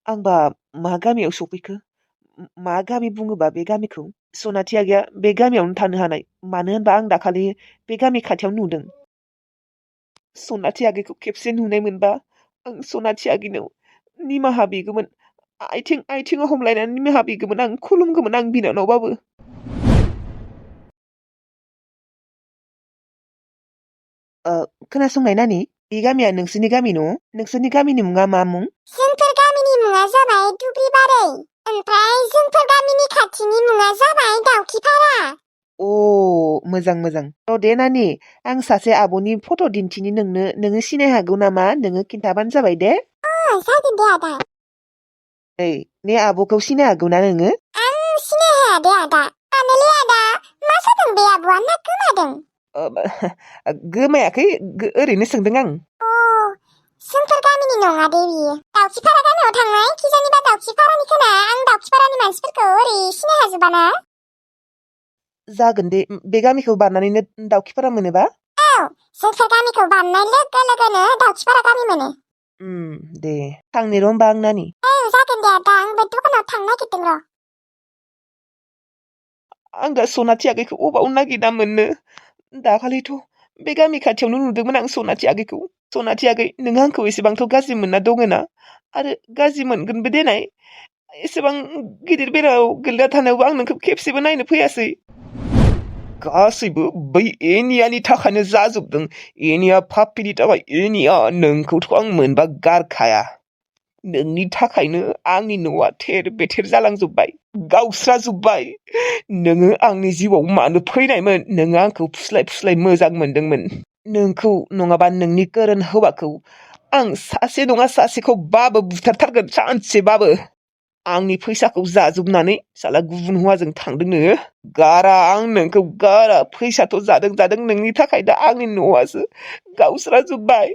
आंबा मा गामियाव सफैखो? मा गामि बुङोबा बे गामिखौ? सनाथि आगैया बे गामियावनो थानो हानाय। मानो होनबा आं दाखालि बे गामि खाथियावनो नुदों। सनाथि आगैखौ खेबसे नुनाय मोनबा आं सनाथि आगैनाव निमाहा बिगौमोन। आथिङाव हमलायनानै निमाहा बिगौमोन आं, खुलुमगौमोन आं बिनानावबाबो। खोनासंनाय नानि, बे गामिया नोंसोरनि गामि न'? नोंसोरनि गामिनि मुङा मा मुं? जोंफोर गामिनि मुङा जाबाय दुब्रिबारै। ओमफ्राय जोंफोर गामिनि खाथिनि मुङा जाबाय दाउखिपारा। अ मोजां मोजां। र' दे नानि, आं सासे आब'नि फट' दिन्थिनि नोंनो। नोङो सिनाय हागौ नामा? नोङो खिन्थाबानो जाबाय दे। जागोन दे आदा। नै ने आब'खौ सिनाय हागौ ना नोङो? आं सिनाय हाया दे आदा। मानोलै आदा? मा जादों बे आब'आ ना गोमादों? गोमायाखै, ओरैनो सोंदों आं। जोंफोर गामिनि नङा दे बियो। दाउखिपारा गामियाव थांनाय खिजानिबा दाउखिपारानि खोना। आं दाउखिपारानि मानसिफोरखौ ओरै सिनाय हाजोबाना। जागोन दे, बे गामिखौ बारनानैनो दाउखिपारा मोनोबा? जोंफोर गामिखौ बारनाय लोगो लोगोनो दाउखिपारा गामि मोनो। दे थांनि र' होमबा आं नानि। जागोन दे आदा, आंबो दखानाव थांनो नागिरदों र'। आं दा सनाथि आगैखौ अबाव नागिरना मोननो? दाखालिथ' बे गामि खाथियावनो नुदोंमोन आं सनाथि आगैखौ। सनाथि आगै, नों आंखौ एसेबांथ' गाज्रि मोनना दङना? आरो गाज्रि मोनगोनबो देनाय। एसेबां गिदिर बेराव गोलैना थानायावबो आं नोंखौ खेबसेबो नायनो फैयासै। गासैबो बै एनियानि थाखायनो जाजोबदों। एनिया पाप्पिनि थाखाय। एनिया, नोंखौथ' आं मोनबा गारखाया। नोंनि थाखायनो आंनि न'आ थेर बेथेर जालांजोब्बाय, गावस्राजोब्बाय। नोङो आंनि जिउआव मानो फैनायमोन? नोङो आंखौ फुस्लाय फुस्लाय मोजां मोनदोंमोन। नोंखौ नङाबा नोंनि गोरोन हौवाखौ आं सासे नङा सासेखौ बाबो बुथारथारगोन, सानसेबाबो। आंनि फैसाखौ जाजोबनानै साला गुबुन हौवाजों थांदोंनो। गारा, आं नोंखौ गारा। फैसाथ' जादों नोंनि थाखाय दा आंनि न'आसो गावस्राजोब्बाय।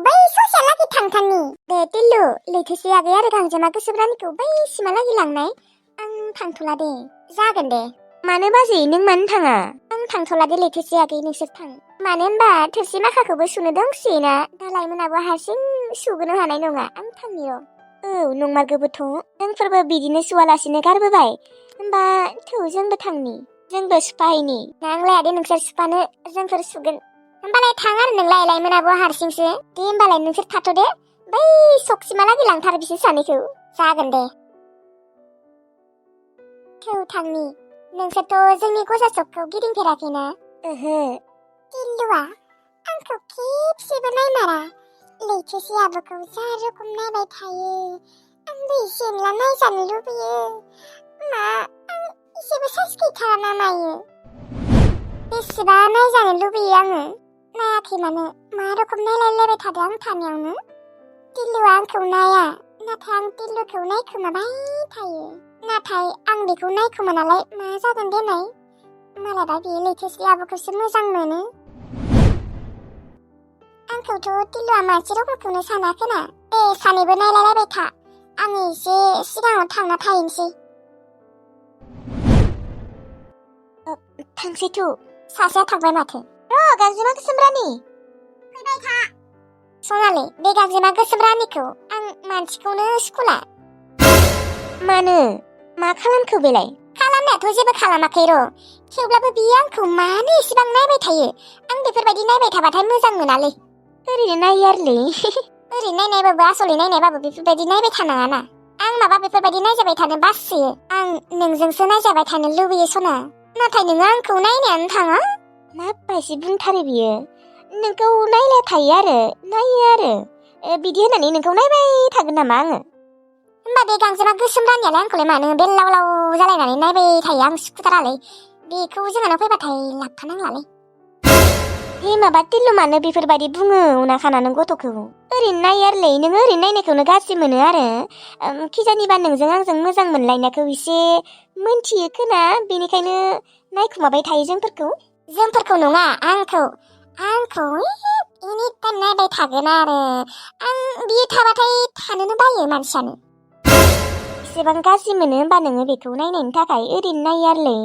बै ससेयालागै थांथारनि। दे टिल्लु, लैथोसे आगै आरो गांजेमा गोसोम बै सिमालागै लांनाय। आं थांथ'ला दे। जागोन दे। मानो बाजै, नों मानो थाङा? आं थांथ'ला दे लैथोसे आगै, नोंसोर थां। मानो होनबा थोरसि माखाखौबो सुनो दंसोयोना। दालाय मोनाबो हारसिं सुगोनो हानाय नङा। आं थांनि र'। नंमारगौबोथ'। जोंफोरबो बिदिनो सुवालासिनो गारबोबाय। होमबा थौ जोंबो थांनि। जोंबो सुफाहैनि। नांलाया दे नोंसोर सुफानो, जोंफोर सुगोन। होमबालाय थां आरो नोंलाय लायमोनाबो हारसिंसो। दे होमबालाय नोंसोर थाथ' दे। बै सकसिमालागै लांथार बिसोर सानैखौ। जागोन दे। थौ थांनि। नोंसोरथ' जोंनि गजा सकखौ गिदिंफेराखैना? ओहो। टिल्लुआ आंखौ खेबसेबो नायमारा। लैथोसे आब'खौ जा रोखोम नायबाय थायो। आंबो एसे एनला नायजानो लुबैयो। मा आं एसेबो साइस गैथारा ना मायो? बेसेबा नायजानो लुबैयो आङो। नायाखै मानो? मा रोखोम नायलायलायबाय थादों आं थानायावनो? टिल्लुआ आंखौ नाया, नाथाय आं टिल्लुखौ नायखोमाबाय थायो। नाथाय आं बेखौ नायखोमानालाय मा जागोन देनाय? मालाबा बियो लैथोसे आब'खौसो मोजां मोनो। आंखौथ' टिल्लुआ मानसि रखमखौनो सानाखैना। दे सानैबो नायलायलायबाय था। आङो एसे सिगाङाव थांना थाहैनोसै। थांसैथ'। सासेया थांबाय माथो। र' गांजेमा गोसोम रानि। फैबाय था। सनालि, बे गांजेमा गोसोम रानिखौ आं मानसिखौनो सुखुला। मानो? मा खालामखो बेलाय? खालामनायाथ' जेबो खालामाखै र'। थेवब्लाबो बियो आंखौ मानो एसेबां नायबाय थायो? आं बेफोरबायदि नायबाय थाबाथाय मोजां मोनालै। ओरैनो नायो आरोलै। ओरैनो नायनायबाबो आसलै नायनायबाबो बेफोरबायदि नायबाय थानाङाना। आं माबा बेफोरबायदि नायजाबाय थानो बासोयो। आं नोंजोंसो नायजाबाय थानो लुबैयो सना। नाथाय नोङो आंखौ नायनायानो थाङा। मा बायसि बुंथारो बियो। नोंखौ नायलाय थायो आरो, नायो आरो। बिदि होननानै नोंखौ नायबाय थागोन नामा आङो? होमबा बे गांजेमा गोसोम रानियालाय आंखौलाय मानो बेलाव लाव जालायनानै नायबाय थायो? आं सुखुथारालै। बेखौ जोंहानाव फैबाथाय लाबफानांलालै। माबा टिल्लु, मानो बेफोरबायदि बुङो उना खाना नों गथ'खौ? ओरैनो नायो आरोलै। नोङो ओरैनो नायनायखौनो गाज्रि मोनो आरो। खिजानिबा नोंजों आंजों मोजां मोनलायनायखौ एसे मोनथियो खोना, बेनिखायनो नायखुमाबाय थायो जोंफोरखौ। जोंफोरखौ नङा, आंखौ एनि टाइम नायबाय थागोन आरो। आं बियो थाबाथाय थानोनो बायो मानसियानो। एसेबां गाज्रि मोनो होमबा नोङो बेखौ नायनायनि थाखाय? ओरैनो नायो आरोलै।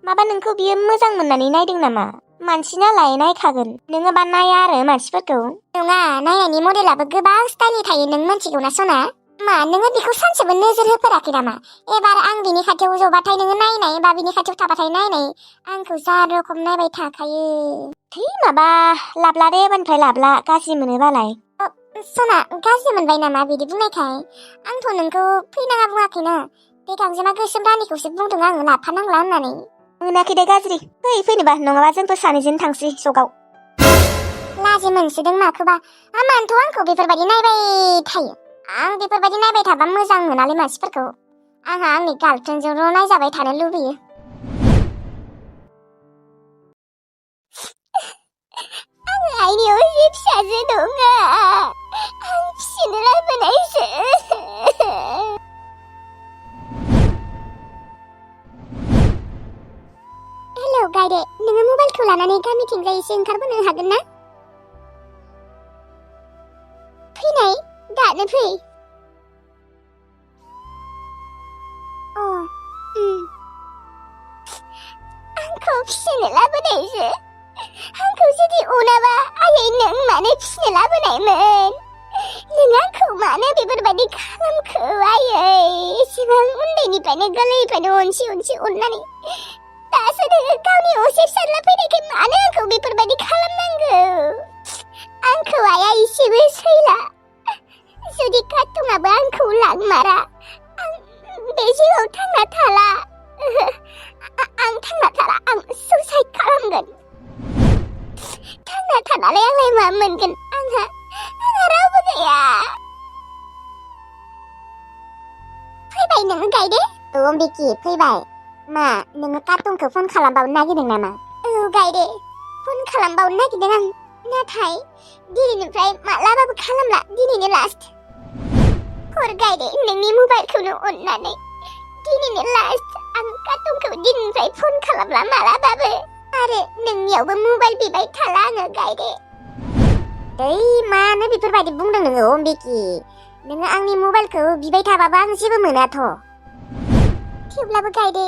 माबा नोंखौ बियो मोजां मोननानै नायदों नामा? मानसि नालाय नायखागोन नोङोबा नाया आरो मानसिफोरखौ नङा नायनायनि मडेलाबो गोबां स्टाइलनि थायो नों मिथिगौना सना मा नोङो बेखौ सानसेबो नोजोर होफेराखै नामा एबार आं बिनि खाथियाव जबाथाय नोङो नायनाय बा बिनि खाथियाव थाबाथाय नायनाय आंखौ जा रखम नायबाय थाखायो थै माबा लाब्ला दे एबारनिफ्राय लाब्ला गाज्रि मोनोबालाय सना गाज्रि मोनबाय नामा बिदि बुंनायखाय आंथ' नोंखौ फैनाङा बुङाखैना बे गांजेमा गोसोम रानिखौसो बुंदों आङो लाफानांला होननानै मोनाखै दे गाज्रि फैनोबा नङाबा जोंफोर सानैजों थांसै जगाव लाजि मोनसोदों माखौबा मानोथ' आंखौ बेफोरबायदि नायबाय थायो आं बेफोरबायदि नायबाय थाबा मोजां मोनालै मानसिफोरखौ आंहा आंनि गार्लफ्रेन्डजोंल' नायजाबाय थानो लुबैयो आङो आइनि असे फिसाजो नङा आं फिसिनो लाबोनायसो हेलौ गायदे नोङो मबाइलखौ लानानै गामिथिंजाय एसे ओंखारबोनो हागोन ना फैनाय दानो फै आंखौ फिसिनो लाबोनायसो आंखौ जुदि अनाबा आयै नों मानो फिसिनो लाबोनायमोन नों आंखौ मानो बेफोरबायदि खालामखो आयै एसेबां उन्दैनिफ्रायनो गोरलैनिफ्रायनो अनसि अननानै दासो नोङो गावनि असे फिसाज्ला फैनायखाय मानो आंखौ बेफोरबायदि खालामनांगौ आंखौ आइया एसेबो सैला जुदि काटुङाबो आंखौ लांमारा आं बे जिउआव थांना थाला आं थांना थाला आं सुइसाइड खालामगोन थांना थानानै आंलाय मा मोनगोन आंहा रावबो गैया फैबाय नोङो गायदे बिकि फैबाय मा नोङो काटुनखौ फन खालामबावनो नागिरदों नामा गायदे फन खालामबावनो नागिरदों आं नाथाय दिनैनिफ्राय मालाबाबो खालामला दिनैनो लास्ट हर गायदे नोंनि मबाइलखौनो अननानै दिनैनो लास्ट आं काटुनखौ दिनैनिफ्राय फन खालामला मालाबाबो आरो नोंनियावबो मबाइल बिबाय थाला आङो गायदे मानो बेफोरबायदि बुंदों नोङो बिकि नोङो आंनि मबाइलखौ बिबाय थाबाबो आं जेबो मोनाथ' थेवब्लाबो गायदे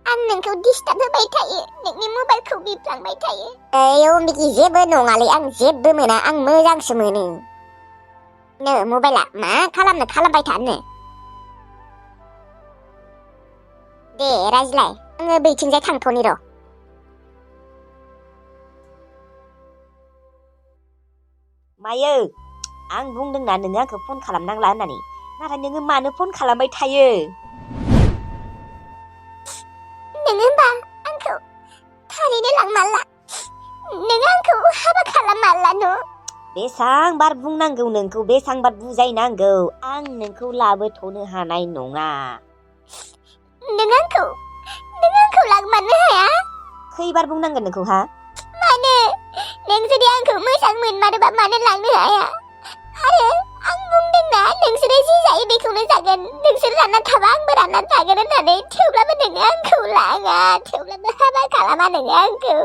आं नोंखौ डिस्टार्ब होबाय थायो नोंनि मबाइलखौ बिफ्लांबाय थायो बिकि जेबो नङालै आं जेबो मोना आं मोजांसो मोनो नो मबाइला मा खालामनो खालामबाय थानो दे रायज्लाय आङो बैथिंजाय थांथ'नि र' मायो आं बुंदोंना नोङो आंखौ फन खालामनांला होननानै नाथाय नोङो मानो फन खालामबाय थायो नोङो होमबा आंखौ थारैनो लांमारला नोङो आंखौ हाबा खालाममारला न' बेसां बार बुंनांगौ नोंखौ बेसां बार बुजायनांगौ आं नोंखौ लाबोथ'नो हानाय नङा नों आंखौ लांमारनो हाया खैबार बुंनांगोन नोंखौ हा मानो नों जुदि आंखौ मोजां मोनमारोबा मानो लांनो हाया आरो आं बुंदोंना नोंसोरो जि जायो बेखौनो जागोन नोंसोर रानना थाबा आंबो रानना थागोन होननानै थेवब्लाबो नोङो आंखौ लाङा थेवब्लाबो हाबा खालामा नोङो आंखौ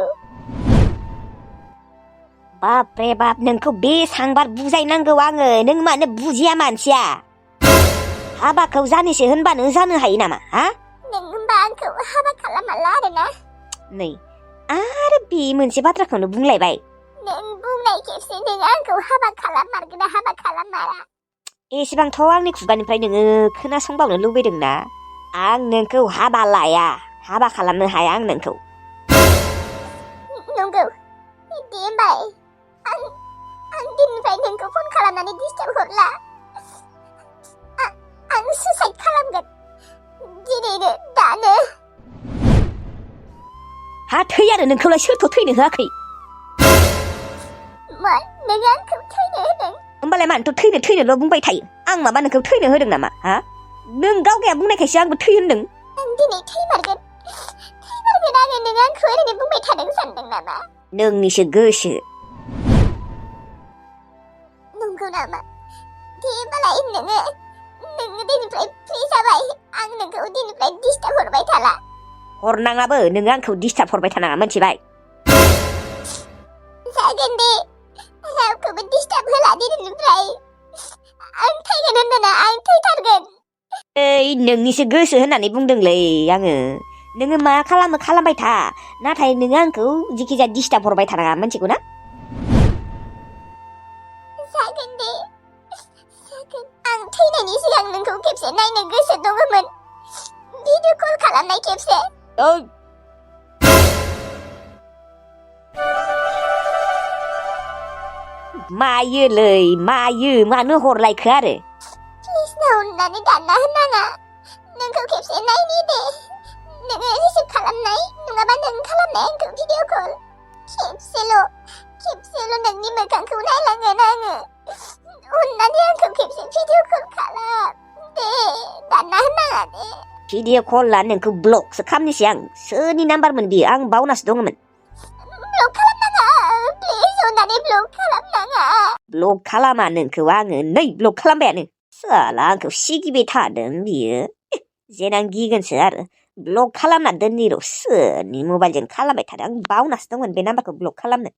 बाप रे बाप नोंखौ बेसां बार बुजायनांगौ आङो नों मानो बुजिया मानसिया हाबाखौ जानोसो होनबानो जानो हायो नामा हा नों होनबा आंखौ हाबा खालामाला आरोना नै आरो बे मोनसे बाथ्राखौनो बुंलायबाय नों बुंनाय खेबसे नों आंखौ हाबा खालाममारगोन ना हाबा खालाममारा एसेबांथ' आंनि खुगानिफ्राय नोङो खोनासंबावनो लुबैदोंना आं नोंखौ हाबा लाया हाबा खालामनो हाया आं नोंखौ नंगौ दे होमबाय आं दिननिफ्राय नोंखौ फन खालामनानै डिस्टार्ब हरला आं सुइसाइड खालामगोन दिनैनो दानो हा थै आरो नोंखौलाय सोरथ' थैनो होआखै मा नों आंखौ थैनो होदों होमबालाय मानोथ' थैनोल' बुंबाय थायो आं माबा नोंखौ थैनो होदों नामा हा नों गावगाया बुंनायखायसो आंबो थै होनदों आं दिनै थैमारगोन आङो नों आंखौ ओरैनो बुंबाय थादों सानदों नामा नोंनिसो गोसो नंगौ नामा दे होमबालाय नोङो दिननिफ्राय फ्रि जाबाय आं नोंखौ दिननिफ्राय डिस्टार्ब हरबाय थाला हरनाङाबो नोङो आंखौ डिस्टार्ब हरबाय थानाङा मिथिबाय जागोन दे रावखौबो डिस्टार्ब होला दिनैनिफ्राय आं थैगोन होनदोंना आं थैथारगोन ओइ नोंनिसो गोसो होननानै बुंदोंलै आङो नोङो मा खालामो खालामबाय था नाथाय नोङो आंखौ जिखिजाया डिस्टार्ब हरबाय थानाङा मिथिगौ ना जागोन दे जागोन आं थैनायनि सिगां नोंखौ खेबसे नायनो गोसो दङमोन भिडिअ कल खालामनाय खेबसे ओइ मायोलै मानो हरलायखो आरो प्लिज ना अननानै दानना होनाङा नोंखौ खेबसे नायनि दे नोङो रिसिभ खालामनाय नङाबा नों खालामनाय आंखौ भिडिअ कल खेबसेल' नोंनि मोखांखौ नायलांगोन आङो अननानै आंखौ खेबसे भिडिअ कल खालाम दे दानना होनाङा दे भिडिअ कलआ नोंखौ ब्लकसो खालामनोसै आं सोरनि नाम्बारमोन बियो आं बावनासो दङमोन ब्लक खालामनाङा प्लिज अननानै ब्लक खालामनाङा ब्लक खालामा नोंखौ आङो नै ब्लक खालामबायानो साला आंखौ सिगिबाय थादों बियो जेन आं गिगोनसो आरो ब्लक खालामना दोननि र' सोरनि मबाइलजों खालामबाय थादों आं बावनासो दंमोन बे नाम्बारखौ ब्लक खालामनो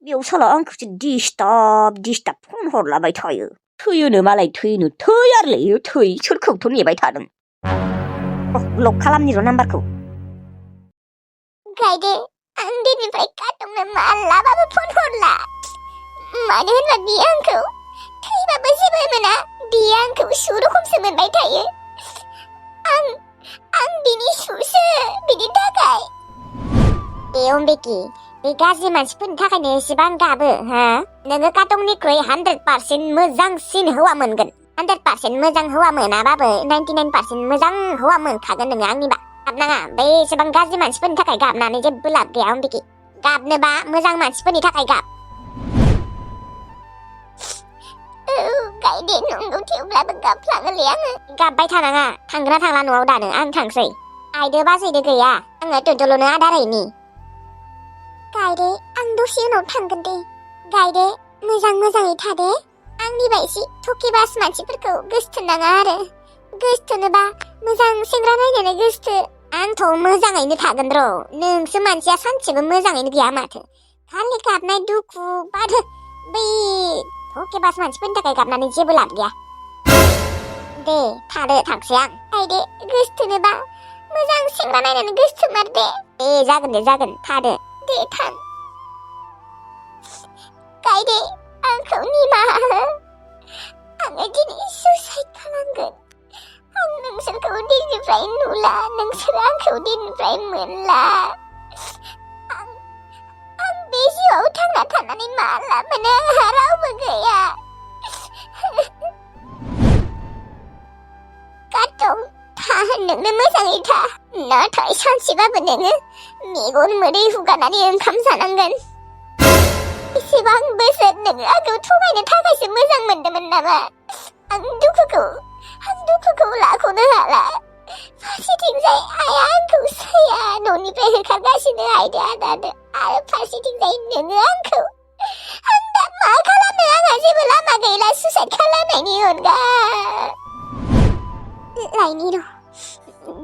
बेयाव साला आंखौसो डिस्टार्ब फन हरलाबाय थायो थैयोनो मालाय थैयारलै सोरखौथ' नेबाय थादों ब्लक खालामनि र' नाम्बारखौ गायदे आं दिननिफ्राय काटुंनो मालाबाबो फन हरला मानो होनबा बियो आंखौ थैबाबो जेबो मोना बियो आंखौ सु रखमसो मोनबाय थायो आं बिनि सुसो बिनि थाखाय दे अम्बिकी बे गाज्रि मानसिफोरनि थाखायनो एसेबां गाबो हा नोङो काटुंनिख्रुइ 100% मोजांसिन हौवा मोनगोन 100% मोजां हौवा मोनाबाबो 99% मोजां हौवा मोनखागोन नोङो आंनिबा गाबनाङा बे एसेबां गाज्रि मानसिफोरनि थाखाय गाबनानै जेबो लाब गैया अम्बिकी गाबनोबा मोजां मानसिफोरनि थाखाय गाब गायदे नंगौ थेवब्लाबो गाबफ्लाङोलै आङो गाबबाय थानाङा थांगोना थांला न'आव दानो आं थांसै आइदो बाजैदो गैया आङो टुटुलुनो आदार हैनि गायदे आं दसे उनाव थांगोन दे गायदे मोजाङै थादे आंनि बायदि थकिबास मानसिफोरखौ गोसथोनाङा आरो गोसथोनोबा मोजां सेंग्रा नायनानै गोसथो आंथ' मोजाङैनो थागोन र' नोंसो मानसिया सानसेबो मोजाङैनो गैया माथो खालि गाबनाय दुखु बाथो बै थकिबास मानसिफोरनि थाखाय गाबनानै जेबो लाब गैया दे थादो थांसै आं गायदे गोसथोनोबा मोजां सेंग्रा नायनानै गोसथोमार दे जागोन दे जागोन थादो दे थां गायदे आंखौ निमाहा हो आङो दिनै सुसाइड खालामगोन आं नोंसोरखौ दिननिफ्राय नुला नोंसोर आंखौ दिननिफ्राय मोनला आं बे जिउआव थांना थानानै माला मोनो आंहा रावबो गैया काटुं था नोंनो मोजाङै था नाथाय सानसेबाबो नोङो मेगन मोदै हुगारनानै ओंखाम जानांगोन एसेबां बोसोर नोङो आंखौ थगायनो थाखायसो मोजां मोनदोंमोन नामा आं दुखुखौ लाख'नो हाला फारसेथिंजाय आइया आंखौ साया न'निफ्राय होखारगासिनो आइदो आदादो आरो फारसेथिंजाय नोङो आंखौ आं दा मा खालामनो आंहा जेबो लामा गैला सुसाइड खालामनायनि अनगा लायनि र'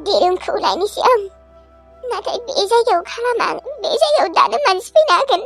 दिरुंखौ लायनोसै आं नाथाय बे जायगायाव खालामा बे जायगायाव दानो मानसि फैनो हागोन